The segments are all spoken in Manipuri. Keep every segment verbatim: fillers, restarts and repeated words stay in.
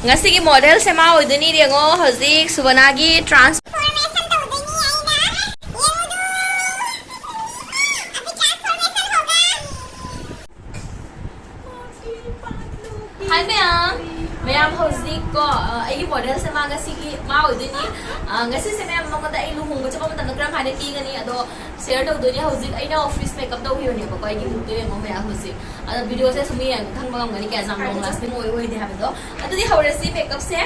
ꯉꯁꯤꯒꯤ ꯃꯣꯗꯦꯜꯁꯦ ꯃꯥ ꯑꯣꯏꯗꯣꯏꯅꯤ꯫ ꯌꯦꯡꯉꯣ, ꯍꯧꯖꯤꯛ ꯁꯨꯕꯅꯥꯒꯤ transformation ꯇꯧꯗꯣꯏꯅꯤ ꯑꯩꯅ꯫ ꯌꯦꯡꯉꯨꯗꯨ꯫ ꯑꯕꯤ transformation ꯍꯣꯒꯥ꯫ Hi ꯃꯌꯥꯝ꯫ ꯃꯌꯥꯝ ꯍꯧꯖꯤꯛ ꯀꯣ, ꯑ, ꯑꯩꯒꯤ ꯃꯣꯗꯦꯜꯁꯦ ꯃꯥ ꯉꯁꯤꯒꯤ ꯃꯥ ꯑꯣꯏꯗꯣꯏꯅꯤ꯫ ꯑ, ꯉꯁꯤꯁꯦ ꯃꯌꯥꯝ ꯃꯉꯣꯟꯗ ꯑꯩ ꯂꯨꯍꯣꯡꯕ ꯆꯠꯄ ꯃꯇꯝꯗ ꯀꯔꯝ ꯍꯥꯏꯅ ꯀꯦꯒꯅꯤ ꯑꯗꯣ share ꯇꯧꯗꯣꯏꯅꯤ꯫ ꯍꯧꯖꯤꯛ ꯑꯩꯅ office makeup ꯇꯧꯈꯤꯕꯅꯦꯕꯀꯣ, ꯑꯩꯒꯤ lookꯇꯣ ꯌꯦꯡꯉꯣ ꯃꯌꯥꯝ ꯍꯧꯖꯤꯛ꯫ ꯑꯗꯣ videoꯁꯦ ꯁꯨꯝ ꯌꯦꯡꯉꯒ ꯈꯪꯕ ꯉꯝꯒꯅꯤ ꯀꯌꯥ ꯌꯥꯝ long lasting ꯑꯣꯏ ꯑꯣꯏꯗꯦ ꯍꯥꯏꯕꯗꯣ꯫ ꯑꯗꯨꯗꯤ ꯍꯧꯔꯁꯤ makeupꯁꯦ꯫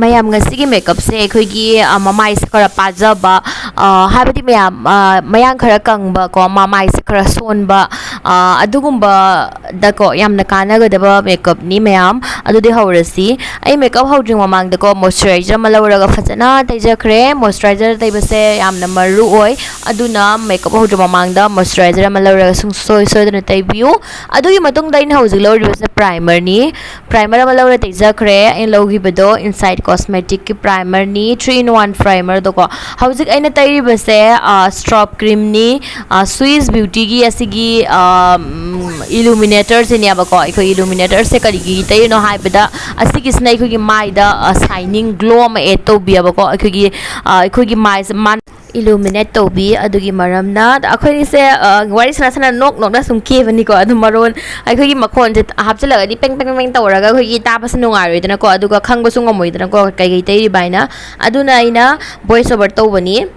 ꯃꯌꯥꯝ ꯉꯁꯤꯒꯤ makeupꯁꯦ ꯑꯩꯈꯣꯏꯒꯤ, ꯑ, ꯃꯃꯥꯏꯁꯦ ꯈꯔ ꯄꯥꯖꯕ, ꯑ, ꯍꯥꯏꯕꯗꯤ ꯃꯌꯥꯝ, ꯑ, ꯃꯌꯥꯡ ꯈꯔ ꯀꯪꯕ ꯀꯣ, ꯃꯃꯥꯏꯁꯦ ꯈꯔ ꯁꯣꯟꯕ, ꯑ, ꯑꯗꯨꯒꯨꯝꯕꯗꯀꯣ ꯌꯥꯝꯅ ꯀꯥꯟꯅꯒꯗꯕ makeupꯅꯤ ꯃꯌꯥꯝ꯫ ꯑꯗꯨꯗꯤ ꯍꯧꯔꯁꯤ꯫ ꯑꯩ makeup ꯍꯧꯗ꯭ꯔꯤꯉꯩ ꯃꯃꯥꯡꯗꯀꯣ moisturizer ꯑꯃ ꯂꯧꯔꯒ ꯐꯖꯅ ꯇꯩꯖꯈ꯭ꯔꯦ꯫ Moisturizer ꯇꯩꯕꯁꯦ ꯌꯥꯝꯅ ꯃꯔꯨ ꯑꯣꯏ, ꯑꯗꯨꯅ makeup ꯍꯧꯗ꯭ꯔꯤꯉꯩ ꯃꯃꯥꯡꯗ moisturizer ꯑꯃ ꯂꯧꯔꯒ ꯁꯨꯡꯁꯣꯏ ꯁꯣꯏꯗꯅ ꯇꯩꯕꯤꯌꯨ꯫ ꯑꯗꯨꯒꯤ ꯃꯇꯨꯡꯗ ꯑꯩꯅ ꯍꯧꯖꯤꯛ ꯂꯧꯔꯤꯕꯁꯦ primerꯅꯤ꯫ Primer ꯑꯃ ꯂꯧꯔ ꯇꯩꯖꯈ꯭ꯔꯦ꯫ ꯑꯩꯅ ꯂꯧꯈꯤꯕꯗꯣ Insight Cosmeticꯀꯤ primerꯅꯤ, three in one primerꯗꯣꯀꯣ꯫ ꯍꯧꯖꯤꯛ ꯑꯩꯅ ꯇꯩꯔꯤꯕꯁꯦ, ꯑ, Strobe Creamꯅꯤ, ꯑ, Swiss Beautyꯒꯤ ꯑꯁꯤꯒꯤ, ꯑ, ꯎꯝ, illuminatorꯁꯤꯅꯦꯕꯀꯣ꯫ ꯑꯩꯈꯣꯏ illuminatorꯁꯦ ꯀꯔꯤꯒꯤ ꯇꯩꯔꯤꯅꯣ ꯍꯥꯏꯕꯗ, ꯑꯁꯤꯒꯤꯁꯤꯅ ꯑꯩꯈꯣꯏꯒꯤ ꯃꯥꯏꯗ, ꯑ, shining glow ꯑꯃ add ꯇꯧꯕꯤꯑꯕꯀꯣ꯫ ꯑꯩꯈꯣꯏꯒꯤ, ꯑ, ꯑꯩꯈꯣꯏꯒꯤ ꯃꯥꯏꯁꯦ ꯃꯥ illuminate ꯇꯧꯕꯤ꯫ ꯑꯗꯨꯒꯤ ꯃꯔꯝꯅ ꯑꯩꯈꯣꯏꯅꯤꯁꯦ, ꯑ, ꯋꯥꯔꯤ ꯁꯥꯟꯅ ꯁꯥꯟꯅ ꯅꯣꯛ ꯅꯣꯛꯅ ꯁꯨꯝ ꯀꯦꯕꯅꯤꯀꯣ꯫ ꯑꯗꯨ ꯃꯔꯣꯟ ꯑꯩꯈꯣꯏꯒꯤ ꯃꯈꯣꯟꯁꯦ ꯍꯥꯞꯆꯤꯜꯂꯒꯗꯤ ꯄꯦꯡ ꯄꯦꯡ ꯄꯦꯡ ꯇꯧꯔꯒ ꯑꯩꯈꯣꯏꯒꯤ ꯇꯥꯕꯁꯨ ꯅꯨꯡꯉꯥꯏꯔꯣꯏꯗꯅꯀꯣ, ꯑꯗꯨꯒ ꯈꯪꯕꯁꯨ ꯉꯝꯃꯣꯏꯗꯅꯀꯣ ꯀꯩꯀꯩ ꯇꯩꯔꯤꯕ ꯍꯥꯏꯅ꯫ ꯑꯗꯨꯅ ꯑꯩꯅ voice over ꯇꯧꯕꯅꯤ꯫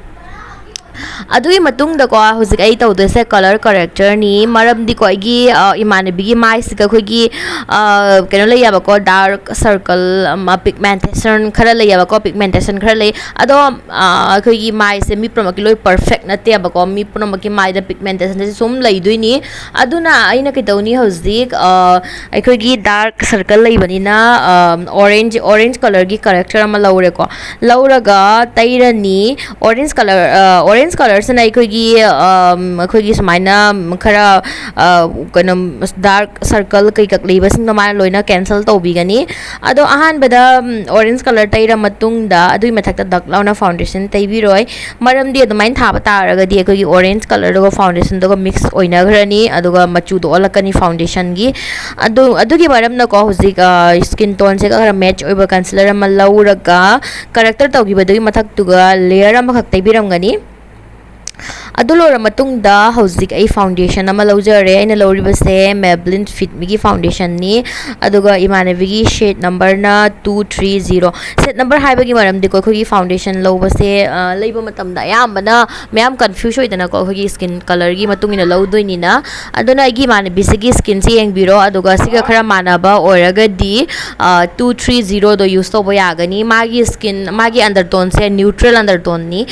ꯑꯗꯨꯒꯤ ꯃꯇꯨꯡꯗꯀꯣ ꯍꯧꯖꯤꯛ ꯑꯩ ꯇꯧꯗꯣꯏꯁꯦ color correctorꯅꯤ꯫ ꯃꯔꯝꯗꯤꯀꯣ ꯑꯩꯒꯤ, ꯑ, ꯏꯃꯥꯟꯅꯕꯤꯒꯤ ꯃꯥꯏꯁꯤꯒ ꯑꯩꯈꯣꯏꯒꯤ, ꯑ, ꯀꯩꯅꯣ ꯂꯩꯌꯦꯕꯀꯣ, dark circle ꯑꯃ, pigmentation ꯈꯔ ꯂꯩꯌꯦꯕꯀꯣ, pigmentation ꯈꯔ ꯂꯩ꯫ ꯑꯗꯣ, ꯑ, ꯑꯩꯈꯣꯏꯒꯤ ꯃꯥꯏꯁꯦ ꯃꯤ ꯄꯨꯝꯅꯃꯛꯀꯤ ꯂꯣꯏ perfect ꯅꯠꯇꯦꯕꯀꯣ, ꯃꯤ ꯄꯨꯝꯅꯃꯛꯀꯤ ꯃꯥꯏꯗ pigmentationsꯦ ꯁꯨꯝ ꯂꯩꯗꯣꯏꯅꯤ꯫ ꯑꯗꯨꯅ ꯑꯩꯅ ꯀꯩꯗꯧꯅꯤ ꯍꯧꯖꯤꯛ, ꯑ, ꯑꯩꯈꯣꯏꯒꯤ dark circle ꯂꯩꯕꯅꯤꯅ, ꯑ, orange, orange colorꯒꯤ corrector ꯑꯃ ꯂꯧꯔꯦꯀꯣ꯫ ꯂꯧꯔꯒ ꯇꯩꯔꯅꯤ꯫ Orange color, ꯑ, orange ꯑꯣꯔꯦꯟꯖ ꯀꯂꯔꯁꯤꯅ ꯑꯩꯈꯣꯏꯒꯤ ꯑꯩꯈꯣꯏꯒꯤ ꯁꯨꯃꯥꯏꯅ ꯈꯔ ꯀꯩꯅꯣ ꯗꯥꯔꯛ ꯁꯔꯀꯜ ꯀꯩꯀꯛ ꯂꯩꯕꯁꯤꯡꯗꯣ ꯃꯥꯅ ꯂꯣꯏꯅ ꯀꯦꯟꯁꯦꯜ ꯇꯧꯕꯤꯒꯅꯤ꯫ ꯑꯗꯣ ꯑꯍꯥꯟꯕꯗ ꯑꯣꯔꯦꯟꯖ ꯀꯂꯔ ꯇꯩꯔ ꯃꯇꯨꯡꯗ ꯑꯗꯨꯒꯤ ꯃꯊꯛꯇ ꯗꯛ ꯂꯥꯎꯅ ꯐꯥꯎꯟꯗꯦꯁꯟ ꯇꯩꯕꯤꯔꯣꯏ꯫ ꯃꯔꯝꯗꯤ ꯑꯗꯨꯃꯥꯏꯅ ꯊꯥꯕ ꯇꯥꯔꯒꯗꯤ ꯑꯩꯈꯣꯏꯒꯤ ꯑꯣꯔꯦꯟꯖ ꯀꯂꯔꯗꯨꯒ ꯐꯥꯎꯟꯗꯦꯁꯟꯗꯨꯒ ꯃꯤꯛꯁ ꯑꯣꯏꯅꯈ꯭ꯔꯅꯤ, ꯑꯗꯨꯒ ꯃꯆꯨꯗꯣ ꯑꯣꯜꯂꯛꯀꯅꯤ ꯐꯥꯎꯟꯗꯦꯁꯟꯒꯤ꯫ ꯑꯗꯨ ꯑꯗꯨꯒꯤ ꯃꯔꯝꯅꯀꯣ ꯍꯧꯖꯤꯛ ꯁ꯭ꯀꯤꯟ ꯇꯣꯟꯁꯤꯒ ꯈꯔ ꯃꯦꯠꯆ ꯑꯣꯏꯕ ꯀꯟꯁꯤꯂꯔ ꯑꯃ ꯂꯧꯔꯒ ꯀꯔꯦꯛꯇꯔ ꯇꯧꯈꯤꯕꯗꯨꯒꯤ ꯃꯊꯛꯇꯨꯒ ꯂꯦꯌꯔ ꯑꯃꯈꯛ ꯇꯩꯕꯤꯔꯝꯒꯅꯤ꯫ ꯑꯗꯨ ꯂꯣꯏꯔ ꯃꯇꯨꯡꯗ ꯍꯧꯖꯤꯛ ꯑꯩ ꯐꯥꯎꯟꯗꯦꯁꯟ ꯑꯃ ꯂꯧꯖꯔꯦ꯫ ꯑꯩꯅ ꯂꯧꯔꯤꯕꯁꯦ ꯃꯦꯕ꯭ꯂꯤꯟ ꯐꯤꯠ ꯃꯤꯒꯤ ꯐꯥꯎꯟꯗꯦꯁꯟꯅꯤ꯫ ꯑꯗꯨꯒ ꯏꯃꯥꯟꯅꯕꯤꯒꯤ ꯁꯦꯠ ꯅꯝꯕꯔꯅ two three zero. Set number ꯍꯥꯏꯕꯒꯤ ꯃꯔꯝꯗꯤꯀꯣ ꯑꯩꯈꯣꯏꯒꯤ ꯐꯥꯎꯟꯗꯦꯁꯟ ꯂꯧꯕꯁꯦ ꯂꯩꯕ ꯃꯇꯝꯗ ꯑꯌꯥꯝꯕꯅ ꯃꯌꯥꯝ ꯀꯟꯐ꯭ꯌꯨꯁ ꯑꯣꯏꯗꯅꯀꯣ, ꯑꯩꯈꯣꯏꯒꯤ ꯁ꯭ꯀꯤꯟ ꯀꯂꯔꯒꯤ ꯃꯇꯨꯡ ꯏꯟꯅ ꯂꯧꯗꯣꯏꯅꯤꯅ꯫ ꯑꯗꯨꯅ ꯑꯩꯒꯤ ꯏꯃꯥꯟꯅꯕꯤꯁꯤꯒꯤ ꯁ꯭ꯀꯤꯟꯁꯦ ꯌꯦꯡꯕꯤꯔꯣ, ꯑꯗꯨꯒ ꯁꯤꯒ ꯈꯔ ꯃꯥꯟꯅꯕ ꯑꯣꯏꯔꯒꯗꯤ ꯇꯨ ꯊ꯭ꯔꯤ ꯖꯤꯔꯣꯗꯣ ꯌꯨꯁ ꯇꯧꯕ ꯌꯥꯒꯅꯤ꯫ ꯃꯥꯒꯤ ꯁ꯭ꯀꯤꯟ, ꯃꯥꯒꯤ ꯑꯟꯗꯔꯇꯣꯟꯁꯦ ꯅ꯭ꯌꯨꯇ꯭ꯔꯦꯜ ꯑꯟꯗꯔꯇꯣꯟꯅꯤ꯫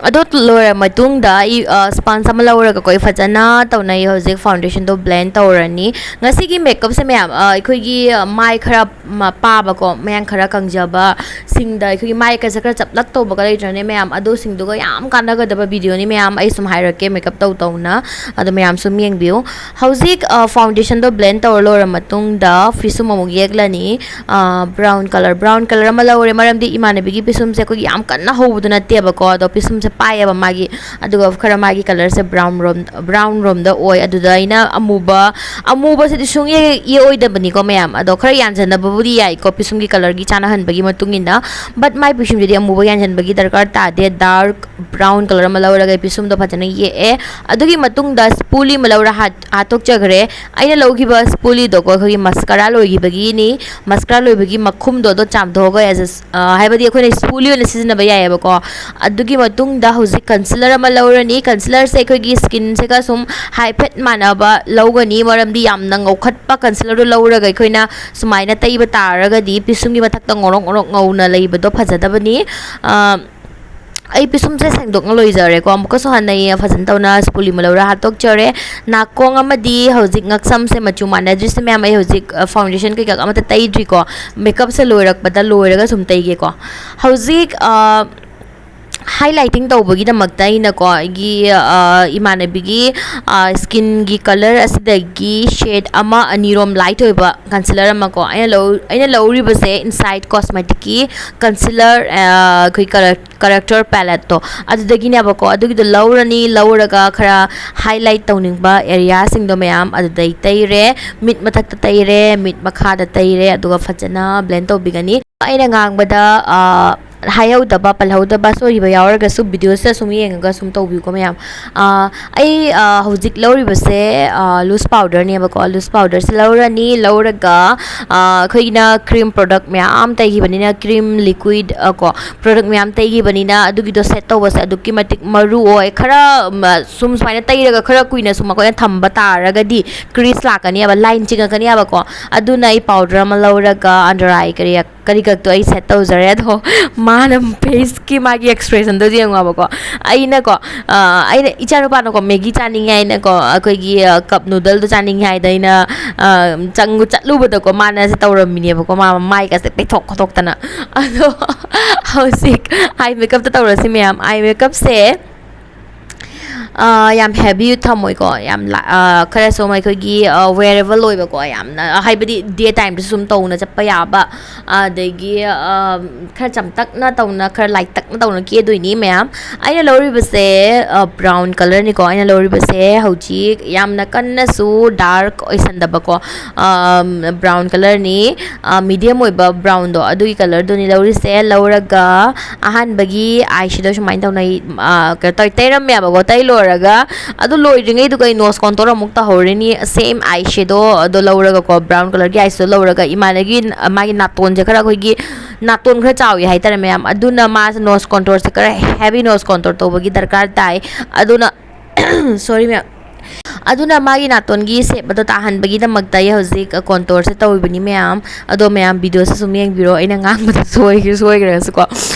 ꯑꯗꯨ ꯂꯣꯏꯔ ꯃꯇꯨꯡꯗ ꯑꯩ ꯁ꯭ꯄꯟꯖ ꯑꯃ ꯂꯧꯔꯒꯀꯣ ꯑꯩ ꯐꯖꯅ ꯇꯧꯅꯩ ꯍꯧꯖꯤꯛ ꯐꯥꯎꯟꯗꯦꯁꯟꯗꯣ ꯕ꯭ꯂꯦꯟ ꯇꯧꯔꯅꯤ꯫ ꯉꯁꯤꯒꯤ ꯃꯦꯀꯞꯁꯦ ꯃꯌꯥꯝ ꯑꯩꯈꯣꯏꯒꯤ ꯃꯥꯏ ꯈꯔ ꯄꯥꯕꯀꯣ, ꯃꯌꯥꯡ ꯈꯔ ꯀꯪꯖꯕ ꯁꯤꯡꯗ ꯑꯩꯈꯣꯏꯒꯤ ꯃꯥꯏꯀꯁꯦ ꯈꯔ ꯆꯞꯂꯞ ꯇꯧꯕꯒ ꯂꯩꯇ꯭ꯔꯅꯦ ꯃꯌꯥꯝ, ꯑꯗꯨꯁꯤꯡꯗꯨꯒ ꯌꯥꯝ ꯀꯥꯟꯅꯒꯗꯕ ꯚꯤꯗꯤꯑꯣꯅꯤ ꯃꯌꯥꯝ꯫ ꯑꯩ ꯁꯨꯝ ꯍꯥꯏꯔꯛꯀꯦ ꯃꯦꯀꯞ ꯇꯧ ꯇꯧꯅ, ꯑꯗꯣ ꯃꯌꯥꯝ ꯁꯨꯝ ꯌꯦꯡꯕꯤꯌꯨ꯫ ꯍꯧꯖꯤꯛ ꯐꯥꯎꯟꯗꯦꯁꯟꯗꯣ ꯕ꯭ꯂꯦꯟ ꯇꯧꯔ ꯂꯣꯏꯔ ꯃꯇꯨꯡꯗ ꯐꯤꯁꯨꯝ ꯑꯃꯨꯛ ꯌꯦꯛꯂꯅꯤ꯫ ꯕ꯭ꯔꯥꯎꯟ ꯀꯂꯔ ꯕ꯭ꯔꯥꯎꯟ ꯀꯂꯔ ꯑꯃ ꯂꯧꯔꯦ, ꯃꯔꯝꯗꯤ ꯏꯃꯥꯟꯅꯕꯤꯒꯤ ꯄꯤꯁꯨꯝꯁꯦ ꯑꯩꯈꯣꯏꯒꯤ ꯌꯥꯝ ꯀꯟꯅ ꯍꯧꯕꯗꯨ ꯅꯠꯇꯦꯕꯀꯣ, ꯑꯗꯣ ꯄꯤꯁꯨꯝꯁꯦ ꯄꯥꯏꯌꯦꯕ ꯃꯥꯒꯤ, ꯑꯗꯨꯒ ꯈꯔ ꯃꯥꯒꯤ ꯀꯂꯔꯁꯦ ꯕ꯭ꯔꯥꯎꯟ ꯔꯣꯝ ꯕ꯭ꯔꯥꯎꯟ ꯔꯣꯝꯗ ꯑꯣꯏ꯫ ꯑꯗꯨꯗ ꯑꯩꯅ ꯑꯃꯨꯕ, ꯑꯃꯨꯕꯁꯤꯗꯤ ꯁꯨꯡꯌꯦꯛ ꯌꯦꯛꯑꯣꯏꯗꯕꯅꯤꯀꯣ ꯃꯌꯥꯝ, ꯑꯗꯣ ꯈꯔ ꯌꯥꯟꯁꯤꯟꯅꯕꯕꯨꯗꯤ ꯌꯥꯏꯀꯣ ꯄꯤꯁꯨꯝꯒꯤ ꯀꯂꯔꯒꯤ ꯆꯥꯅꯍꯟꯕꯒꯤ ꯃꯇꯨꯡ ꯏꯟꯅ꯫ ꯕꯠ ꯃꯥꯏ ꯄꯤꯁꯨꯝꯁꯤꯗꯤ ꯑꯃꯨꯕ ꯌꯥꯟꯁꯤꯟꯕꯒꯤ ꯗꯔꯀꯥꯔ ꯇꯥꯗꯦ꯫ ꯗꯥꯔꯛ ꯕ꯭ꯔꯥꯎꯟ ꯀꯂꯔ ꯑꯃ ꯂꯧꯔꯒ ꯄꯤꯁꯨꯝꯗꯣ ꯐꯖꯅ ꯌꯦꯛꯑꯦ꯫ ꯑꯗꯨꯒꯤ ꯃꯇꯨꯡꯗ ꯁ꯭ꯄꯨꯂꯤ ꯑꯃ ꯂꯧꯔ ꯍꯥꯠ- ꯍꯥꯠꯇꯣꯛꯆꯈ꯭ꯔꯦ꯫ ꯑꯩꯅ ꯂꯧꯈꯤꯕ ꯁ꯭ꯄꯨꯂꯤꯗꯣꯀꯣ ꯑꯩꯈꯣꯏꯒꯤ ꯃꯁꯀꯔꯥ ꯂꯣꯏꯈꯤꯕꯒꯤꯅꯤ꯫ ꯃꯁꯀꯔꯥ ꯂꯣꯏꯕꯒꯤ ꯃꯈꯨꯝꯗꯣ ꯑꯗꯣ ꯆꯥꯝꯊꯣꯛꯑꯒ as a, ꯑ, ꯍꯥꯏꯕꯗꯤ ꯑꯩꯈꯣꯏꯅ ꯁ꯭ꯄꯨꯂꯤ ꯑꯣꯏꯅ ꯁꯤꯖꯤꯟꯅꯕ ꯌꯥꯏꯑꯕꯀꯣ꯫ ꯑꯗꯨꯒꯤ ꯃꯇꯨꯡꯗ ꯍꯧꯖꯤꯛ ꯀꯟꯁꯤꯂꯔ ꯑꯃ ꯂꯧꯔꯅꯤ꯫ ꯀꯟꯁꯤꯂꯔꯁꯦ ꯑꯩꯈꯣꯏꯒꯤ ꯁ꯭ꯀꯤꯟꯁꯤꯒ ꯁꯨꯝ ꯍꯥꯏꯐꯦꯠ ꯃꯥꯟꯅꯕ ꯂꯧꯒꯅꯤ, ꯃꯔꯝꯗꯤ ꯌꯥꯝꯅ ꯉꯧꯈꯠꯄ ꯀꯟꯁꯤꯂꯔꯗꯣ ꯂꯧꯔꯒ ꯑꯩꯈꯣꯏꯅ ꯁꯨꯃꯥꯏꯅ ꯇꯩꯕ ꯇꯥꯔꯒꯗꯤ ꯄꯤꯁꯨꯝꯒꯤ ꯃꯊꯛꯇ ꯉꯧꯔꯣꯛ ꯉꯧꯔꯣꯛ ꯉꯧꯅ ꯂꯩꯕꯗꯣ ꯐꯖꯗꯕꯅꯤ꯫ ꯑ, ꯑꯩ ꯄꯤꯁꯨꯝꯁꯦ ꯁꯦꯡꯗꯣꯛꯅ ꯂꯣꯏꯖꯔꯦꯀꯣ꯫ ꯑꯃꯨꯛꯀꯁꯨ ꯍꯟꯅ ꯑꯩ ꯐꯖꯅ ꯇꯧꯅ ꯁ꯭ꯄꯨꯂꯤ ꯑꯃ ꯂꯧꯔ ꯍꯥꯠꯇꯣꯛꯆꯔꯦ꯫ ꯅꯥꯀꯣꯡ ꯑꯃꯗꯤ ꯍꯧꯖꯤꯛ ꯉꯛꯁꯝꯁꯦ ꯃꯆꯨ ꯃꯥꯟꯅꯗ꯭ꯔꯤꯁꯦ ꯃꯌꯥꯝ, ꯑꯩ ꯍꯧꯖꯤꯛ, ꯑ, ꯐꯥꯎꯟꯗꯦꯁꯟ ꯀꯩꯀꯥ ꯑꯃꯠꯇ ꯇꯩꯗ꯭ꯔꯤꯀꯣ꯫ ꯃꯦꯀꯞꯁꯦ ꯂꯣꯏꯔꯛꯄꯗ ꯂꯣꯏꯔꯒ ꯁꯨꯝ ꯇꯩꯒꯦꯀꯣ꯫ ꯍꯧꯖꯤꯛ, ꯑ, Highlighting ꯇꯧꯕꯒꯤꯗꯃꯛꯇ ꯑꯩꯅꯀꯣ, ꯑꯩꯒꯤ, ꯑ, ꯏꯃꯥꯟꯅꯕꯤꯒꯤ, ꯑ, skinꯒꯤ colour ꯑꯁꯤꯗꯒꯤ shade ꯑꯃ ꯑꯅꯤꯔꯣꯝ light ꯑꯣꯏꯕ concealer ꯑꯃꯀꯣ, ꯑꯩꯅ ꯂꯧ-, ꯑꯩꯅ ꯂꯧꯔꯤꯕꯁꯦ Insight Cosmeticsꯀꯤ concealer, ꯑ, ꯑꯩꯈꯣꯏ colour, character paletteꯇꯣ ꯑꯗꯨꯗꯒꯤꯅꯦꯕꯀꯣ꯫ ꯑꯗꯨꯒꯤꯗꯣ ꯂꯧꯔꯅꯤ, ꯂꯧꯔꯒ ꯈꯔ highlight ꯇꯧꯅꯤꯡꯕ areaꯁꯤꯡꯗꯣ ꯃꯌꯥꯝ ꯑꯗꯨꯗꯩ ꯇꯩꯔꯦ꯫ ꯃꯤꯠ ꯃꯊꯛꯇ ꯇꯩꯔꯦ, ꯃꯤꯠ ꯃꯈꯥꯗ ꯇꯩꯔꯦ, ꯑꯗꯨꯒ ꯐꯖꯅ blend ꯇꯧꯕꯤꯒꯅꯤ꯫ ꯑꯩꯅ ꯉꯥꯡꯕꯗ, ꯑ, ꯍꯥꯏꯍꯧꯗꯕ, ꯄꯜꯍꯧꯗꯕ, ꯁꯣꯏꯈꯤꯕ ꯌꯥꯎꯔꯒꯁꯨ videoꯁꯤꯗ ꯁꯨꯝ ꯌꯦꯡꯉꯒ ꯁꯨꯝ ꯇꯧꯕꯤꯌꯨꯀꯣ ꯃꯌꯥꯝ꯫ ꯑ, ꯑꯩ, ꯑ, ꯍꯧꯖꯤꯛ ꯂꯧꯔꯤꯕꯁꯦ, ꯑ, loose powderꯅꯦꯕꯀꯣ꯫ Loose powderꯁꯦ ꯂꯧꯔꯅꯤ, ꯂꯧꯔꯒ, ꯑ, ꯑꯩꯈꯣꯏꯒꯤꯅ cream product ꯃꯌꯥꯝ ꯇꯩꯈꯤꯕꯅꯤꯅ, cream, liquid, ꯑ, ꯀꯣ, product ꯃꯌꯥꯝ ꯇꯩꯈꯤꯕꯅꯤꯅ ꯑꯗꯨꯒꯤꯗꯣ set ꯇꯧꯕꯁꯦ ꯑꯗꯨꯛꯀꯤ ꯃꯇꯤꯛ ꯃꯔꯨ ꯑꯣꯏ꯫ ꯈꯔ, ꯃ, ꯁꯨꯝ ꯁꯨꯃꯥꯏꯅ ꯇꯩꯔꯒ ꯈꯔ ꯀꯨꯏꯅ ꯁꯨꯝ ꯑꯩꯈꯣꯏꯅ ꯊꯝꯕ ꯇꯥꯔꯒꯗꯤ crease ꯂꯥꯛꯀꯅꯦꯕ, line ꯆꯤꯡꯉꯛꯀꯅꯦꯕꯀꯣ꯫ ꯑꯗꯨꯅ ꯑꯩ powder ꯑꯃ ꯂꯧꯔꯒ under eye ꯀꯔꯤ ꯀꯔꯤꯈꯛꯇꯣ ꯑꯩ set ꯇꯧꯖꯔꯦ꯫ ꯑꯗꯣ ꯃꯥꯅ faceꯀꯤ ꯃꯥꯒꯤ expressionꯗꯣ ꯌꯦꯡꯉꯣꯕꯀꯣ꯫ ꯑꯩꯅꯀꯣ, ꯑ, ꯑꯩꯅ, ꯏꯆꯥꯅꯨꯄꯥꯅꯀꯣ Maggi ꯆꯥꯅꯤꯡꯉꯦ ꯍꯥꯏꯅꯀꯣ, ꯑꯩꯈꯣꯏꯒꯤ, ꯑ, cup noodleꯗꯣ ꯆꯥꯅꯤꯡꯉꯦ ꯍꯥꯏꯗ ꯑꯩꯅ, ꯑ, ꯆꯪ-, ꯆꯠꯂꯨꯕꯗꯀꯣ ꯃꯥꯅ ꯁꯤ ꯇꯧꯔꯝꯃꯤꯅꯦꯕꯀꯣ, ꯃꯥ ꯃꯥꯏꯒꯁꯦ ꯄꯩꯊꯣꯛ ꯈꯣꯠꯇꯣꯛꯇꯅ꯫ ꯑꯗꯣ ꯍꯧꯖꯤꯛ eye makeupꯇ ꯇꯧꯔꯁꯤ ꯃꯌꯥꯝ꯫ Eye makeupꯁꯦ ꯑ, ꯌꯥꯝ heavy ꯊꯝꯃꯣꯏꯀꯣ, ꯌꯥꯝ ꯂ-, ꯑ, ꯈꯔ ꯁꯨꯝ ꯑꯩꯈꯣꯏꯒꯤ, ꯑ, wearable ꯑꯣꯏꯕꯀꯣ, ꯌꯥꯝꯅ, ꯍꯥꯏꯕꯗꯤ day timeꯗꯁꯨ ꯁꯨꯝ ꯇꯧꯅ ꯆꯠꯄ ꯌꯥꯕ, ꯑꯗꯒꯤ, ꯑ, ꯈꯔ ꯆꯝꯇꯛꯅ ꯇꯧꯅ, ꯈꯔ ꯂꯥꯏꯇꯛꯅ ꯇꯧꯅ ꯀꯦꯗꯣꯏꯅꯤ ꯃꯌꯥꯝ꯫ ꯑꯩꯅ ꯂꯧꯔꯤꯕꯁꯦ, ꯑ, brown colourꯅꯤꯀꯣ꯫ ꯑꯩꯅ ꯂꯧꯔꯤꯕꯁꯦ ꯍꯧꯖꯤꯛ ꯌꯥꯝꯅ ꯀꯟꯅꯁꯨ dark ꯑꯣꯏꯁꯟꯗꯕꯀꯣ, ꯑ, brown colourꯅꯤ꯫ ꯑ, medium ꯑꯣꯏꯕ brownꯗꯣ, ꯑꯗꯨꯒꯤ colourꯗꯨꯅꯤ ꯂꯧꯔꯤꯁꯦ꯫ ꯂꯧꯔꯒ ꯑꯍꯥꯟꯕꯒꯤ eye shadow ꯁꯨꯃꯥꯏꯅ ꯇꯧꯅ, ꯑ, ꯀꯩꯅꯣ ꯇꯧ-, ꯇꯩꯔꯝꯃꯦꯕꯀꯣ꯫ ꯇꯩ ꯂꯣꯏꯔꯒ ꯑꯗꯨ ꯂꯣꯏꯗ꯭ꯔꯤꯉꯩꯗꯨꯒ ꯑꯩ nose contour ꯑꯃꯨꯛ ꯇꯧꯍꯧꯔꯅꯤ꯫ Same eye shadow ꯑꯗꯣ ꯂꯧꯔꯒꯀꯣ, brown colourꯒꯤ eye shadow ꯂꯧꯔꯒ ꯏꯃꯥꯟꯅꯕꯤꯒꯤ, ꯃꯥꯒꯤ ꯅꯥꯇꯣꯟꯁꯦ ꯈꯔ ꯑꯩꯈꯣꯏꯒꯤ ꯅꯥꯇꯣꯟ ꯈꯔ ꯆꯥꯎꯋꯤ ꯍꯥꯏꯇꯥꯔꯦ ꯃꯌꯥꯝ, ꯑꯗꯨꯅ ꯃꯥꯁꯦ nose contourꯁꯦ ꯈꯔ heavy nose contour ꯇꯧꯕꯒꯤ ꯗꯔꯀꯥꯔ ꯇꯥꯏ꯫ ꯑꯗꯨꯅ sorry ꯃꯌꯥꯝ, ꯑꯗꯨꯅ ꯃꯥꯒꯤ ꯅꯥꯇꯣꯟꯒꯤ shape ꯑꯗꯣ ꯇꯥꯍꯟꯕꯒꯤꯗꯃꯛꯇ ꯑꯩ ꯍꯧꯖꯤꯛ contourꯁꯦ ꯇꯧꯔꯤꯕꯅꯤ ꯃꯌꯥꯝ꯫ ꯑꯗꯣ ꯃꯌꯥꯝ videoꯁꯦ ꯁꯨꯝ ꯌꯦꯡꯕꯤꯔꯣ, ꯑꯩꯅ ꯉꯥꯡꯕꯗ ꯁꯣꯏꯈꯤ-, ꯁꯣꯏꯈ꯭ꯔꯒꯁꯨꯀꯣ꯫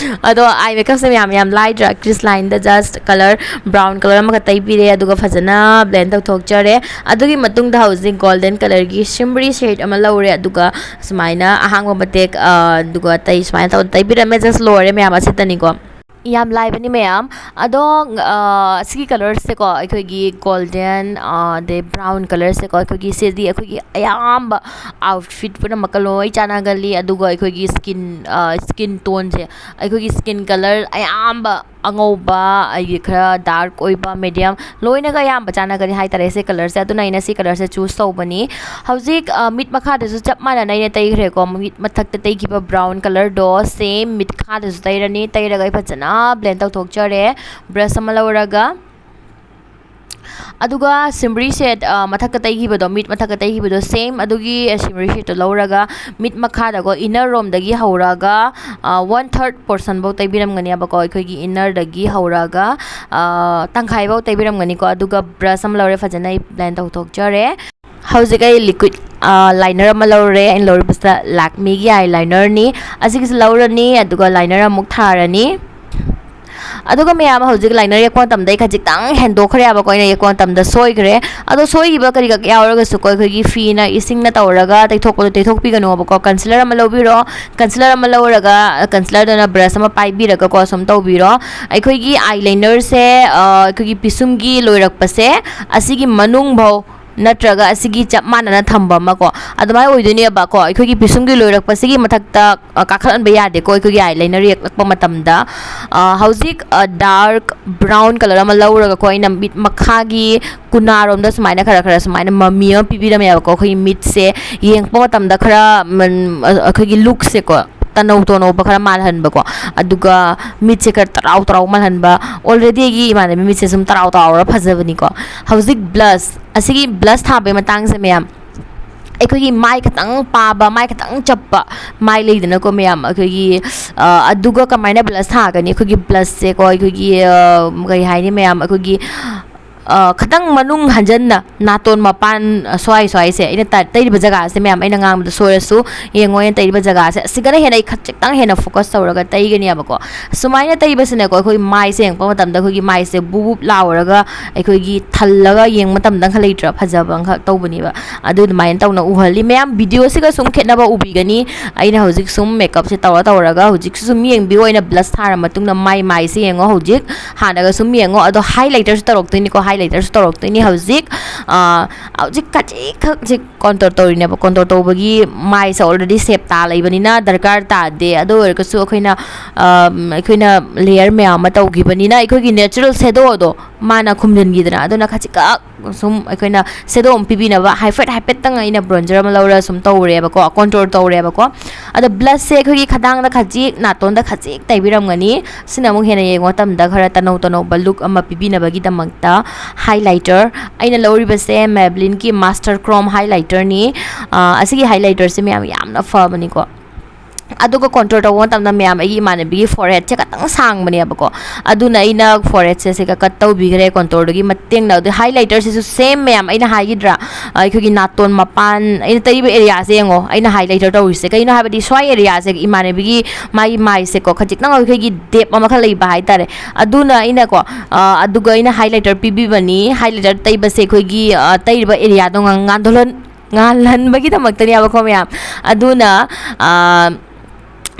ꯑꯗꯣ eye makeupꯁꯦ ꯃꯌꯥꯝ ꯌꯥꯝ ꯂꯥꯏꯗ꯭ꯔꯥ? Crease lineꯗ just colour brown colour ꯑꯃꯈꯛ ꯇꯩꯕꯤꯔꯦ, ꯑꯗꯨꯒ ꯐꯖꯅ blend ꯇꯧꯊꯣꯛꯆꯔꯦ꯫ ꯑꯗꯨꯒꯤ ꯃꯇꯨꯡꯗ ꯍꯧꯖꯤꯛ golden colourꯒꯤ shimmery shade ꯑꯃ ꯂꯧꯔꯦ, ꯑꯗꯨꯒ ꯁꯨꯃꯥꯏꯅ ꯑꯍꯥꯡꯕ ꯃꯇꯦꯛ, ꯑ, ꯑꯗꯨꯒ ꯇꯩ-, ꯁꯨꯃꯥꯏꯅ ꯇꯧ-, ꯇꯩꯕꯤꯔꯝꯃꯦ꯫ Just ꯂꯣꯏꯔꯦ ꯃꯌꯥꯝ, ꯑꯁꯤꯇꯅꯤꯀꯣ꯫ ꯌꯥꯝ ꯂꯥꯏꯕꯅꯤ ꯃꯌꯥꯝ꯫ ꯑꯗꯣ, ꯑ, ꯁꯤꯒꯤ colourꯁꯦꯀꯣ, ꯑꯩꯈꯣꯏꯒꯤ golden, ꯑ, ꯑꯗꯩ brown colourꯁꯦꯀꯣ, ꯑꯩꯈꯣꯏꯒꯤ ꯁꯤꯗꯤ ꯑꯩꯈꯣꯏꯒꯤ ꯑꯌꯥꯝꯕ outfit ꯄꯨꯝꯅꯃꯛꯀ ꯂꯣꯏ ꯆꯥꯟꯅꯒꯜꯂꯤ꯫ ꯑꯗꯨꯒ ꯑꯩꯈꯣꯏꯒꯤ skin, ꯑ, skin toneꯁꯦ, ꯑꯩꯈꯣꯏꯒꯤ skin colour ꯑꯌꯥꯝꯕ ꯑꯉꯧꯕ, ꯑꯩꯒꯤ ꯈꯔ dark ꯑꯣꯏꯕ, medium, ꯂꯣꯏꯅꯒ ꯑꯌꯥꯝꯕ ꯆꯥꯟꯅꯒꯅꯤ ꯍꯥꯏꯇꯥꯔꯦ ꯁꯤ colourꯁꯦ꯫ ꯑꯗꯨꯅ ꯑꯩꯅ ꯁꯤ colourꯁꯦ choose ꯇꯧꯕꯅꯤ꯫ ꯍꯧꯖꯤꯛ, ꯑ, ꯃꯤꯠ ꯃꯈꯥꯗꯁꯨ ꯆꯞ ꯃꯥꯟꯅꯅ ꯑꯩꯅ ꯇꯩꯈ꯭ꯔꯦꯀꯣ꯫ ꯃꯤꯠ ꯃꯊꯛꯇ ꯇꯩꯈꯤꯕ brown colourꯗꯣ same ꯃꯤꯠ ꯃꯈꯥꯗꯁꯨ ꯇꯩꯔꯅꯤ꯫ ꯇꯩꯔꯒ ꯑꯩ ꯐꯖꯅ blend ꯇꯧꯊꯣꯛꯆꯔꯦ꯫ Brush ꯑꯃ ꯂꯧꯔꯒ, ꯑꯗꯨꯒ shimmery shade, ꯑ, ꯃꯊꯛꯇ ꯇꯩꯈꯤꯕꯗꯣ, ꯃꯤꯠ ꯃꯊꯛꯇ ꯇꯩꯈꯤꯕꯗꯣ, same ꯑꯗꯨꯒꯤ shimmery shadeꯇꯣ ꯂꯧꯔꯒ, ꯃꯤꯠ ꯃꯈꯥꯗꯀꯣ, inner ꯔꯣꯝꯗꯒꯤ ꯍꯧꯔꯒ, ꯑ, one third portion ꯐꯧ ꯇꯩꯕꯤꯔꯝꯒꯅꯦꯕꯀꯣ, ꯑꯩꯈꯣꯏꯒꯤ innerꯗꯒꯤ ꯍꯧꯔꯒ, ꯑ, ꯇꯪꯈꯥꯏꯐꯧ ꯇꯩꯕꯤꯔꯝꯒꯅꯤꯀꯣ꯫ ꯑꯗꯨꯒ brush ꯑꯃ ꯂꯧꯔꯦ, ꯐꯖꯅ ꯑꯩ blend ꯇꯧꯊꯣꯛꯆꯔꯦ꯫ ꯍꯧꯖꯤꯛ ꯑꯩ liquid, ꯑ, liner ꯑꯃ ꯂꯧꯔꯦ꯫ ꯑꯩꯅ ꯂꯧꯔꯤꯕꯁꯤꯗ Lakmeꯒꯤ eyelinerꯅꯤ꯫ ꯑꯁꯤꯒꯤꯁꯤ ꯂꯧꯔꯅꯤ, ꯑꯗꯨꯒ liner ꯑꯃꯨꯛ ꯊꯥꯔꯅꯤ꯫ ꯑꯗꯨꯒ ꯃꯌꯥꯝ, ꯍꯧꯖꯤꯛ liner ꯌꯦꯛꯄ ꯃꯇꯝꯗ ꯑꯩ ꯈꯖꯤꯛꯇꯪ ꯍꯦꯟꯗꯣꯛꯈ꯭ꯔꯦꯕꯀꯣ, ꯑꯩꯅ ꯌꯦꯛꯄ ꯃꯇꯝꯗ ꯁꯣꯏꯈ꯭ꯔꯦ꯫ ꯑꯗꯣ ꯁꯣꯏꯈꯤꯕ ꯀꯔꯤ ꯈꯛ ꯌꯥꯎꯔꯒꯁꯨꯀꯣ, ꯑꯩꯈꯣꯏꯒꯤ ꯐꯤꯅ ꯏꯁꯤꯡꯅ ꯇꯧꯔꯒ ꯇꯩꯊꯣꯛꯄꯗꯣ ꯇꯩꯊꯣꯛꯄꯤꯒꯅꯣꯕꯀꯣ꯫ Concealer ꯑꯃ ꯂꯧꯕꯤꯔꯣ꯫ Concealer ꯑꯃ ꯂꯧꯔꯒ, concealerꯗꯨꯅ brush ꯑꯃ ꯄꯥꯏꯕꯤꯔꯒꯀꯣ, ꯁꯨꯝ ꯇꯧꯕꯤꯔꯣ꯫ ꯑꯩꯈꯣꯏꯒꯤ eyelinerꯁꯦ, ꯑ, ꯑꯩꯈꯣꯏꯒꯤ ꯄꯤꯁꯨꯝꯒꯤ ꯂꯣꯏꯔꯛꯄꯁꯦ, ꯑꯁꯤꯒꯤ ꯃꯅꯨꯡꯐꯧ ꯅꯠꯇ꯭ꯔꯒ ꯑꯁꯤꯒꯤ ꯆꯞ ꯃꯥꯟꯅꯅ ꯊꯝꯕ ꯑꯃꯀꯣ, ꯑꯗꯨꯃꯥꯏꯅ ꯑꯣꯏꯗꯣꯏꯅꯦꯕꯀꯣ꯫ ꯑꯩꯈꯣꯏꯒꯤ ꯄꯤꯁꯨꯝꯒꯤ ꯂꯣꯏꯔꯛꯄꯁꯤꯒꯤ ꯃꯊꯛꯇ, ꯑ, ꯀꯥꯈꯠꯍꯟꯕ ꯌꯥꯗꯦꯀꯣ, ꯑꯩꯈꯣꯏꯒꯤ eyeliner ꯌꯦꯛꯂꯛꯄ ꯃꯇꯝꯗ꯫ ꯑ, ꯍꯧꯖꯤꯛ, ꯑ, dark brown colour ꯑꯃ ꯂꯧꯔꯒꯀꯣ, ꯑꯩꯅ ꯃꯤꯠ ꯃꯈꯥꯒꯤ ꯀꯨꯅꯥꯔꯣꯝꯗ ꯁꯨꯃꯥꯏꯅ ꯈꯔ ꯈꯔ ꯁꯨꯃꯥꯏꯅ ꯃꯃꯤ ꯑꯃ ꯄꯤꯕꯤꯔꯝꯃꯦꯕꯀꯣ꯫ ꯑꯩꯈꯣꯏꯒꯤ ꯃꯤꯠꯁꯦ ꯌꯦꯡꯉꯛꯄ ꯃꯇꯝꯗ ꯈꯔ, ꯃꯟ-, ꯑ-, ꯑꯩꯈꯣꯏꯒꯤ lookꯁꯦꯀꯣ, ꯇꯅꯧ ꯇꯅꯧꯕ ꯈꯔ ꯃꯥꯜꯍꯟꯕꯀꯣ, ꯑꯗꯨꯒ ꯃꯤꯠꯁꯦ ꯈꯔ ꯇꯔꯥꯎ ꯇꯔꯥꯎ ꯃꯥꯜꯍꯟꯕ꯫ Already ꯑꯩꯒꯤ ꯏꯃꯥꯟꯅꯕꯤ ꯃꯤꯠꯁꯦ ꯁꯨꯝ ꯇꯔꯥꯎ ꯇꯔꯥꯎꯔ ꯐꯖꯕꯅꯤꯀꯣ꯫ ꯍꯧꯖꯤꯛ blush, ꯑꯁꯤꯒꯤ blush ꯊꯥꯕꯒꯤ ꯃꯇꯥꯡꯁꯦ ꯃꯌꯥꯝ, ꯑꯩꯈꯣꯏꯒꯤ ꯃꯥꯏ ꯈꯤꯇꯪ ꯄꯥꯕ, ꯃꯥꯏ ꯈꯤꯇꯪ ꯆꯞꯄ ꯃꯥꯏ ꯂꯩꯗꯅꯀꯣ ꯃꯌꯥꯝ, ꯑꯩꯈꯣꯏꯒꯤ, ꯑ, ꯑꯗꯨꯒ ꯀꯃꯥꯏꯅ blush ꯊꯥꯒꯅꯤ? ꯑꯩꯈꯣꯏꯒꯤ blushꯁꯦꯀꯣ, ꯑꯩꯈꯣꯏꯒꯤ, ꯑ, ꯀꯩ ꯍꯥꯏꯅꯤ ꯃꯌꯥꯝ, ꯑꯩꯈꯣꯏꯒꯤ, ꯑ, ꯈꯤꯇꯪ ꯃꯅꯨꯡ ꯍꯟꯖꯟꯅ ꯅꯥꯇꯣꯟ ꯃꯄꯥꯟ, ꯑ, ꯁ꯭ꯋꯥꯏ ꯁ꯭ꯋꯥꯏꯁꯦ, ꯑꯩꯅ ꯇ-, ꯇꯩꯔꯤꯕ ꯖꯒꯥꯁꯦ, ꯃꯌꯥꯝ ꯑꯩꯅ ꯉꯥꯡꯕꯗ ꯁꯣꯏꯔꯁꯨ ꯌꯦꯡꯉꯣ, ꯑꯩꯅ ꯇꯩꯔꯤꯕ ꯖꯒꯥꯁꯦ ꯑꯁꯤꯒꯅ ꯍꯦꯟꯅ ꯑꯩ ꯈꯖꯤꯛꯇꯪ ꯍꯦꯟꯅ focus ꯇꯧꯔꯒ ꯇꯩꯒꯅꯦꯕꯀꯣ꯫ ꯁꯨꯃꯥꯏꯅ ꯇꯩꯕꯁꯤꯅꯀꯣ, ꯑꯩꯈꯣꯏ ꯃꯥꯏꯁꯦ ꯌꯦꯡꯉꯛꯄ ꯃꯇꯝꯗ ꯑꯩꯈꯣꯏꯒꯤ ꯃꯥꯏꯁꯦ ꯕꯨꯞ ꯕꯨꯞ ꯂꯥꯎꯔꯒ, ꯑꯩꯈꯣꯏꯒꯤ ꯊꯜꯂꯒ ꯌꯦꯡꯕ ꯃꯇꯝꯗ ꯈꯔ ꯂꯩꯇ꯭ꯔꯥ, ꯐꯖꯕ ꯑꯃꯈꯛ ꯇꯧꯕꯅꯦꯕ꯫ ꯑꯗꯨ ꯑꯗꯨꯃꯥꯏꯅ ꯇꯧꯅ ꯎꯍꯜꯂꯤ꯫ ꯃꯌꯥꯝ videoꯁꯤꯒ ꯁꯨꯝ ꯈꯦꯠꯅꯕ ꯎꯕꯤꯒꯅꯤ꯫ ꯑꯩꯅ ꯍꯧꯖꯤꯛ ꯁꯨꯝ makeupꯁꯦ ꯇꯧꯔ ꯇꯧꯔꯒ, ꯍꯧꯖꯤꯛꯁꯨ ꯁꯨꯝ ꯌꯦꯡꯕꯤꯌꯨ꯫ ꯑꯩꯅ blush ꯊꯥꯔ ꯃꯇꯨꯡꯗ ꯃꯥꯏ, ꯃꯥꯏꯁꯦ ꯌꯦꯡꯉꯣ꯫ ꯍꯧꯖꯤꯛ ꯍꯥꯟꯅꯒ ꯁꯨꯝ ꯌꯦꯡꯉꯣ꯫ ꯑꯗꯣ highlightꯁꯨ ꯇꯧꯔꯛꯇꯣꯏꯅꯤꯀꯣ, highlightꯁꯨ ꯇꯧꯔꯛꯇꯣꯏꯅꯤ꯫ ꯍꯧꯖꯤꯛ, ꯑ, ꯍꯧꯖꯤꯛ ꯈꯖꯤꯛꯈꯛ ꯍꯧꯖꯤꯛ contour ꯇꯧꯔꯤꯅꯦꯕ꯫ Contour ꯇꯧꯕꯒꯤ ꯃꯥꯏꯁꯦ already shape ꯇꯥ ꯂꯩꯕꯅꯤꯅ ꯗꯔꯀꯥꯔ ꯇꯥꯗꯦ꯫ ꯑꯗꯨ ꯑꯣꯏꯔꯒꯁꯨ ꯑꯩꯈꯣꯏꯅ, ꯑ, ꯑꯩꯈꯣꯏꯅ layer ꯃꯌꯥꯝ ꯑꯃ ꯇꯧꯈꯤꯕꯅꯤꯅ ꯑꯩꯈꯣꯏꯒꯤ natural shadowꯗꯣ ꯃꯥꯅ ꯈꯨꯝꯖꯤꯟꯈꯤꯗꯅ꯫ ꯑꯗꯨꯅ ꯈꯖꯤꯛꯈꯛ ꯁꯨꯝ ꯑꯩꯈꯣꯏꯅ shadow ꯑꯃ ꯄꯤꯕꯤꯅꯕ ꯍꯥꯏꯐꯦꯠ ꯍꯥꯏꯐꯦꯠꯇꯪ ꯑꯩꯅ bronzer ꯑꯃ ꯂꯧꯔ ꯁꯨꯝ ꯇꯧꯔꯦꯕꯀꯣ, contour ꯇꯧꯔꯦꯕꯀꯣ꯫ ꯑꯗꯣ blushꯁꯦ ꯑꯩꯈꯣꯏꯒꯤ ꯈꯗꯥꯡꯗ ꯈꯖꯤꯛ, ꯅꯥꯇꯣꯟꯗ ꯈꯖꯤꯛ ꯇꯩꯕꯤꯔꯝꯒꯅꯤ꯫ ꯁꯤꯅ ꯑꯃꯨꯛ ꯍꯦꯟꯅ ꯌꯦꯡꯕ ꯃꯇꯝꯗ ꯈꯔ ꯇꯅꯧ ꯇꯅꯧꯕ look ꯑꯃ ꯄꯤꯕꯤꯅꯕꯒꯤꯗꯃꯛꯇ highlighter ꯑꯩꯅ ꯂꯧꯔꯤꯕꯁꯦ Maybellineꯒꯤ Master Chrome highlighterꯅꯤ꯫ ꯑ, ꯑꯁꯤꯒꯤ highlighterꯁꯦ ꯃꯌꯥꯝ ꯌꯥꯝꯅ ꯐꯕꯅꯤꯀꯣ꯫ ꯑꯗꯨꯒ contour ꯇꯧꯕ ꯃꯇꯝꯗ ꯃꯌꯥꯝ, ꯑꯩꯒꯤ ꯏꯃꯥꯟꯅꯕꯤꯒꯤ foreheadꯁꯦ ꯈꯇꯪ ꯁꯥꯡꯕꯅꯦꯕꯀꯣ, ꯑꯗꯨꯅ ꯑꯩꯅ foreheadꯁꯦ ꯁꯤꯒ cut ꯇꯧꯕꯤꯈ꯭ꯔꯦ contourꯗꯨꯒꯤ ꯃꯇꯦꯡꯅ꯫ ꯑꯗꯨ highlighterꯁꯤꯁꯨ same ꯃꯌꯥꯝ ꯑꯩꯅ ꯍꯥꯏꯈꯤꯗ꯭ꯔꯥ, ꯑ, ꯑꯩꯈꯣꯏꯒꯤ ꯅꯥꯇꯣꯟ ꯃꯄꯥꯟ, ꯑꯩꯅ ꯇꯩꯔꯤꯕ areaꯁꯦ ꯌꯦꯡꯉꯣ, ꯑꯩꯅ highlighter ꯇꯧꯔꯤꯁꯦ ꯀꯩꯅꯣ ꯍꯥꯏꯕꯗꯤ ꯁ꯭ꯋꯥꯏ areaꯁꯦ ꯏꯃꯥꯟꯅꯕꯤꯒꯤ ꯃꯥꯒꯤ ꯃꯥꯏꯁꯦꯀꯣ ꯈꯖꯤꯛꯇꯪ ꯑꯩꯈꯣꯏꯒꯤ depth ꯑꯃꯈꯛ ꯂꯩꯕ ꯍꯥꯏꯇꯥꯔꯦ꯫ ꯑꯗꯨꯅ ꯑꯩꯅꯀꯣ, ꯑ, ꯑꯗꯨꯒ ꯑꯩꯅ highlighter ꯄꯤꯕꯤꯕꯅꯤ꯫ Highlighter ꯇꯩꯕꯁꯦ ꯑꯩꯈꯣꯏꯒꯤ, ꯑ, ꯇꯩꯔꯤꯕ areaꯗꯣ ꯉꯥꯡ-, ꯉꯥꯟꯊꯣꯛꯍꯟ-, ꯉꯥꯜꯍꯟꯕꯒꯤꯗꯃꯛꯇꯅꯦꯕꯀꯣ ꯃꯌꯥꯝ꯫ ꯑꯗꯨꯅ, ꯑ,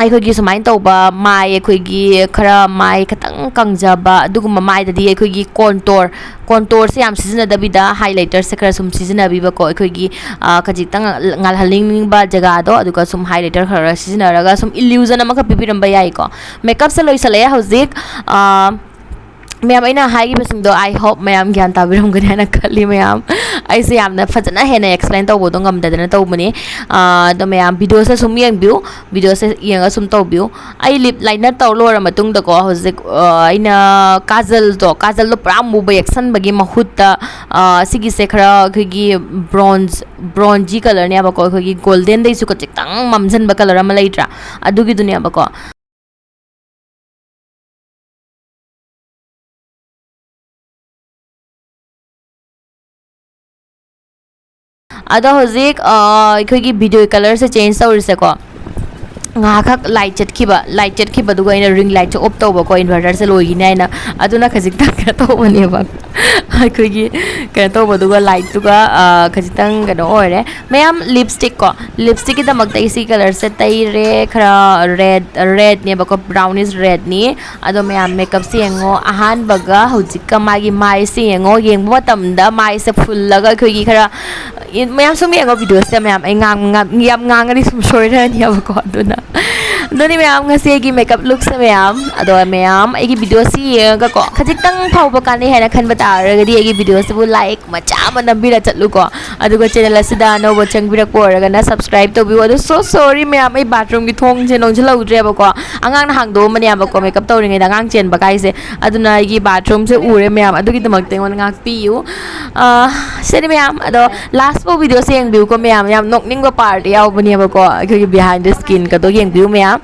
ꯑꯩꯈꯣꯏꯒꯤ ꯁꯨꯃꯥꯏꯅ ꯇꯧꯕ ꯃꯥꯏ, ꯑꯩꯈꯣꯏꯒꯤ ꯈꯔ ꯃꯥꯏ ꯈꯤꯇꯪ ꯀꯪꯖꯕ ꯑꯗꯨꯒꯨꯝꯕ ꯃꯥꯏꯗꯗꯤ ꯑꯩꯈꯣꯏꯒꯤ contour, contourꯁꯦ ꯌꯥꯝ ꯁꯤꯖꯤꯟꯅꯗꯕꯤꯗ highlighterꯁꯦ ꯈꯔ ꯁꯨꯝ ꯁꯤꯖꯤꯟꯅꯕꯤꯕꯀꯣ꯫ ꯑꯩꯈꯣꯏꯒꯤ, ꯑ, ꯈꯖꯤꯛꯇꯪ ꯉꯥꯜꯍꯟꯅꯤꯡꯕ ꯖꯒꯥꯗꯣ, ꯑꯗꯨꯒ ꯁꯨꯝ highlighter ꯈꯔ ꯈꯔ ꯁꯤꯖꯤꯟꯅꯔꯒ ꯁꯨꯝ illusion ꯑꯃꯈꯛ ꯄꯤꯕꯤꯔꯝꯕ ꯌꯥꯏꯀꯣ꯫ Makeupꯁꯦ ꯂꯣꯏꯁꯜꯂꯛꯑꯦ ꯍꯧꯖꯤꯛ꯫ ꯑ, ꯃꯌꯥꯝ, ꯑꯩꯅ ꯍꯥꯏꯈꯤꯕꯁꯤꯡꯗꯣ, I hope ꯃꯌꯥꯝ ꯒ꯭ꯌꯥꯟ ꯇꯥꯕꯤꯔꯝꯒꯅꯤ ꯍꯥꯏꯅ ꯈꯜꯂꯤ꯫ ꯃꯌꯥꯝ, ꯑꯩꯁꯦ ꯌꯥꯝꯅ ꯐꯖꯅ ꯍꯦꯟꯅ explain ꯇꯧꯕꯗꯣ ꯉꯝꯗꯗꯅ ꯇꯧꯕꯅꯤ꯫ ꯑꯥ, ꯑꯗꯣ ꯃꯌꯥꯝ, videoꯁꯦ ꯁꯨꯝ ꯌꯦꯡꯕꯤꯌꯨ, videoꯁꯦ ꯌꯦꯡꯉꯒ ꯁꯨꯝ ꯇꯧꯕꯤꯌꯨ꯫ ꯑꯩ lip liner ꯇꯧ ꯂꯣꯏꯔ ꯃꯇꯨꯡꯗꯀꯣ, ꯍꯧꯖꯤꯛ, ꯑꯥ, ꯑꯩꯅ ꯀꯥꯖꯜꯗꯣ, ꯀꯥꯖꯜꯗꯣ ꯄꯨꯔꯥ ꯑꯃꯨꯕ ꯌꯦꯛꯁꯟꯕꯒꯤ ꯃꯍꯨꯠꯇ, ꯑꯥ, ꯁꯤꯒꯤꯁꯦ ꯈꯔ ꯑꯩꯈꯣꯏꯒꯤ bronze, bronzy colourꯅꯦꯕꯀꯣ, ꯑꯩꯈꯣꯏꯒꯤ goldenꯗꯩꯁꯨ ꯈꯖꯤꯛꯇꯪ ꯃꯝꯁꯤꯟꯕ colour ꯑꯃ ꯂꯩꯇ꯭ꯔꯥ, ꯑꯗꯨꯒꯤꯗꯨꯅꯦꯕꯀꯣ꯫ ꯑꯗꯣ ꯍꯧꯖꯤꯛ ꯑ, ꯑꯩꯈꯣꯏꯒꯤ ꯚꯤꯗꯤꯑꯣ ꯀꯂꯔꯁꯦ ꯆꯦꯟꯖ ꯇꯧꯔꯤꯁꯦꯀꯣ꯫ ꯉꯥꯏꯍꯥꯛꯈꯛ ꯂꯥꯏꯠ ꯆꯠꯈꯤꯕ, ꯂꯥꯏꯠ ꯆꯠꯈꯤꯕꯗꯨꯒ ꯑꯩꯅ ꯔꯤꯡ ꯂꯥꯏꯠꯁꯦ ꯑꯣꯞ ꯇꯧꯕꯀꯣ, ꯏꯟꯚꯔꯇꯔꯁꯦ ꯂꯣꯏꯈꯤꯅꯤ ꯍꯥꯏꯅ꯫ ꯑꯗꯨꯅ ꯈꯖꯤꯛꯇꯪ ꯀꯩꯅꯣ ꯇꯧꯕꯅꯦꯕ꯫ ꯑꯩꯈꯣꯏꯒꯤ ꯀꯩꯅꯣ ꯇꯧꯕꯗꯨꯒ ꯂꯥꯏꯠꯇꯨꯒ ꯑ, ꯈꯖꯤꯛꯇꯪ ꯀꯩꯅꯣ ꯑꯣꯏꯔꯦ꯫ ꯃꯌꯥꯝ, ꯂꯤꯞꯁꯇꯤꯛ ꯀꯣ, ꯂꯤꯞꯁꯇꯤꯛꯀꯤꯗꯃꯛꯇ ꯑꯩ ꯁꯤ ꯀꯂꯔꯁꯦ ꯇꯩꯔꯦ꯫ ꯈꯔ ꯔꯦꯗ, ꯔꯦꯗꯅꯦꯕꯀꯣ, ꯕ꯭ꯔꯥꯎꯅꯤꯁ ꯔꯦꯗꯅꯤ꯫ ꯑꯗꯣ ꯃꯌꯥꯝ, ꯃꯦꯀꯞꯁꯦ ꯌꯦꯡꯉꯣ, ꯑꯍꯥꯟꯕꯒ ꯍꯧꯖꯤꯛꯀ ꯃꯥꯒꯤ ꯃꯥꯏꯁꯦ ꯌꯦꯡꯉꯣ꯫ ꯌꯦꯡꯕ ꯃꯇꯝꯗ ꯃꯥꯏꯁꯦ ꯐꯨꯜꯂꯒ ꯑꯩꯈꯣꯏꯒꯤ ꯈꯔ, ꯃꯌꯥꯝ ꯁꯨꯝ ꯌꯦꯡꯉꯣ ꯚꯤꯗꯤꯑꯣꯁꯦ ꯃꯌꯥꯝ꯫ ꯑꯩ ꯉꯥꯡ-, ꯉꯥꯡ-, ꯌꯥꯝ ꯉꯥꯡꯉꯗꯤ ꯁꯨꯝ ꯁꯣꯏꯔꯅꯤꯕꯀꯣ꯫ ꯑꯗꯨꯅ, ꯑꯗꯨꯅꯤ ꯃꯌꯥꯝ, ꯉꯁꯤ ꯑꯩꯒꯤ ꯃꯦꯀꯞ ꯂꯨꯛꯁꯦ ꯃꯌꯥꯝ꯫ ꯑꯗꯣ ꯃꯌꯥꯝ, ꯑꯩꯒꯤ ꯚꯤꯗꯤꯑꯣꯁꯤ ꯌꯦꯡꯉꯒꯀꯣ, ꯈꯖꯤꯛꯇꯪ ꯐꯥꯎꯕ ꯀꯥꯟꯅꯩ ꯍꯥꯏꯅ ꯈꯟꯕ ꯇꯥꯔꯒꯗꯤ ꯑꯩꯒꯤ ꯚꯤꯗꯤꯑꯣꯁꯤꯕꯨ ꯂꯥꯏꯛ ꯃꯆꯥ ꯑꯃ ꯅꯝꯕꯤꯔ ꯆꯠꯂꯨꯀꯣ꯫ ꯑꯗꯨꯒ ꯆꯦꯅꯦꯜ ꯑꯁꯤꯗ ꯑꯅꯧꯕ ꯆꯪꯕꯤꯔꯛꯄ ꯑꯣꯏꯔꯒꯅ ꯁꯕꯁꯀ꯭ꯔꯥꯏꯕ ꯇꯧꯕꯤꯌꯨ꯫ ꯑꯗꯣ, so sorry ꯃꯌꯥꯝ, ꯑꯩ ꯕꯥꯊꯔꯨꯝꯒꯤ ꯊꯣꯡꯁꯦ ꯂꯣꯟꯁꯤꯜꯍꯧꯗ꯭ꯔꯦꯕꯀꯣ꯫ ꯑꯉꯥꯡꯅ ꯍꯥꯡꯗꯣꯛꯑꯝꯕꯅꯦꯕꯀꯣ, ꯃꯦꯀꯞ ꯇꯧꯔꯤꯉꯩꯗ ꯑꯉꯥꯡ ꯆꯦꯟꯕ ꯀꯥꯏꯁꯦ꯫ ꯑꯗꯨꯅ ꯑꯩꯒꯤ ꯕꯥꯊꯔꯨꯝꯁꯦ ꯎꯔꯦ ꯃꯌꯥꯝ, ꯑꯗꯨꯒꯤꯗꯃꯛꯇ ꯑꯩꯉꯣꯟꯗ ꯉꯥꯛꯄꯤꯌꯨ꯫ ꯑ, ꯁꯤꯅꯤ ꯃꯌꯥꯝ꯫ ꯑꯗꯣ ꯂꯥꯁ ꯐꯥꯎ ꯚꯤꯗꯤꯑꯣꯁꯦ ꯌꯦꯡꯕꯤꯌꯨꯀꯣ ꯃꯌꯥꯝ, ꯌꯥꯝ ꯅꯣꯛꯅꯤꯡꯕ ꯄꯥꯔꯠ ꯌꯥꯎꯕꯅꯦꯕꯀꯣ, ꯑꯩꯈꯣꯏꯒꯤ ꯕꯤꯍꯥꯏꯟ ꯗ ꯁ꯭ꯀꯤꯟꯒꯗꯣ ꯌꯦꯡꯕꯤꯌꯨ ꯃꯌꯥꯝ꯫